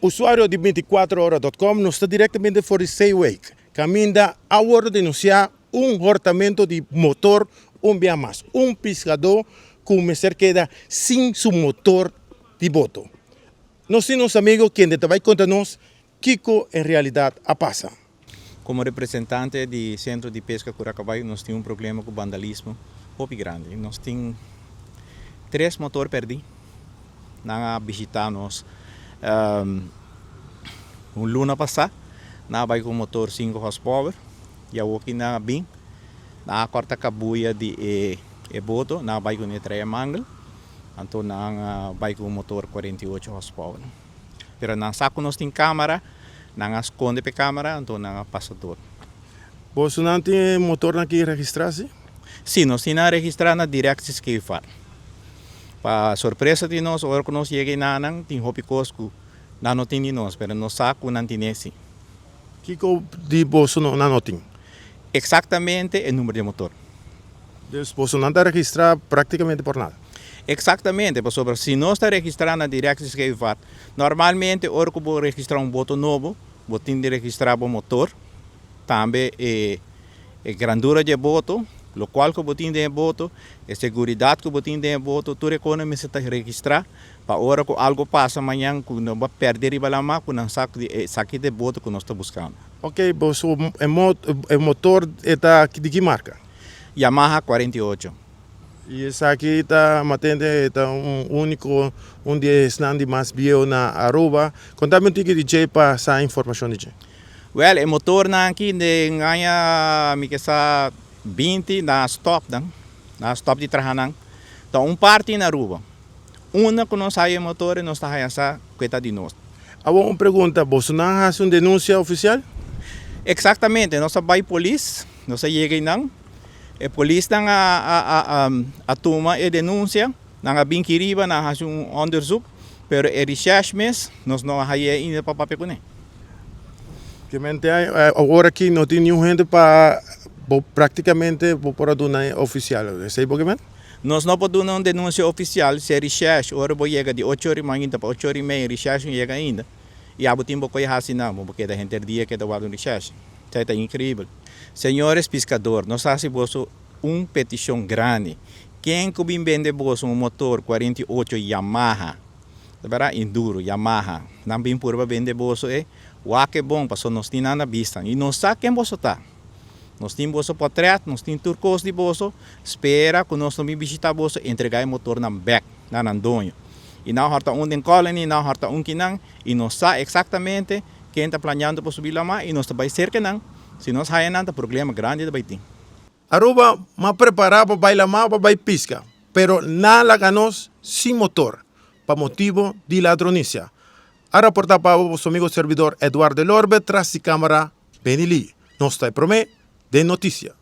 Usuario di 24ora.com, nos ta directamente for di Zeewijk. Caminda a wordo denuncia un hortamento di motor un bia mas. Un piscador cu mester keda sin su motor di boto. Nos tin nos amigo kende ta bay conta nos kico en realidad a pasa. Como representante di Centro di Pesca Cura Caballo nos tin un problema cu vandalismo hopi grandi. Nos tin tres motor perdi. Nan a bishita nos un luna pasa. Nan a bay cu motor 5 horsepower y awoki nan a bin. Nan a corta cabuya di e boto. Nan a bay cu ne trae mangel. Anto nan a bay cu un motor 48 horsepower. Pero nan sa cu nos tin camara, nan a sconde p'e camara, anto nan a pasa door. Boso nan tin e motornan aki registra si? Si, nos tin nan registra na Directie Scheepvaart. Pa sorpresa di nos, ora cu nos yega enanan, tin hopi cos cu nan no tin di nos, pero nos sa cu nan tine si. Kico di boso nan no tin? Exactamente e number di e motor. Dus boso nan ta registra practicamente por nada? Exactamente, pasobra si nos ta registra na Directie Scheepvaart, normalmente ora cu bo registra un boto nobo, bo tin di registra bo motor, tambe e e grandura di e boto, locual cu bo tin den e boto, e seguridad cu bo tin den e boto, tur e cosnan mester ta registra pa ora cu algo pasa mañan cu no bo a perde riba lama cu nan sa cu esaki ta e boto cu nos ta buscando. Ok, boso e motor e ta di ki marca? Yamaha 48. Y esaki ta matente e ta un unico, un di esnan di mas bieu na Aruba. Contame un tiki di dje pa sa informacion di dje. Wel, e motornan aki den aña mi ke sa 20 nan a stop nan, nan a stop di traha nan. Ta un parti na Aruba. Unda ku nos haya e motor nos ta haya sa ku e ta di nos. Awor un pregunta, boso nan a hasi un denuncia oficial? Exactamente, nos a bay polis, nos a yega eynan, e polisnan a a a tuma e denuncia, nan a bin kiriba, nan a hasi un onderzoek, pero e recherche mes nos no a haya ainda pa papia cune. Kemente awor aki no tin niun hende pa bo practicamente bo por a duna e oficial, esey bo kemen? Nos no por duna un denuncia oficial si e recherche ora bo yega di ocho ora y mainta pa ocho ora y media recherche no yega ainda y abo tin bo koe haci nan bo keda henter dia keda warda un recherche. Esey ta increibel. Señores piscador nos haci boso un peticion grandi ken cu bin bende boso un motor 48 Yamaha ta bera Enduro Yamaha nan bin purba bende boso e wak e bon pasobra nos tin nan na bista y nos sa ken boso ta. Nos tin boso potret, nos tin tur kos di boso, spera ku nos lo bin bishita boso, entregá e motornan bèk na nan doño. I nan hòrta un den Colony, nan hòrta un kinan, i nos sa eksaktamente ken ta planeando pa subi lamá i nos ta bai serka nan, si nos haya nan ta problema grandi ta bai tin. Aruba ma prepará pa bai lamá pa bai piska, pero nan laga nos sin motor pa motibo di ladronisia. A raportá pa abo boso amigo servidor Eduardo Elorbe tras di cámara Benny Lee. Nos ta e promé den noticia.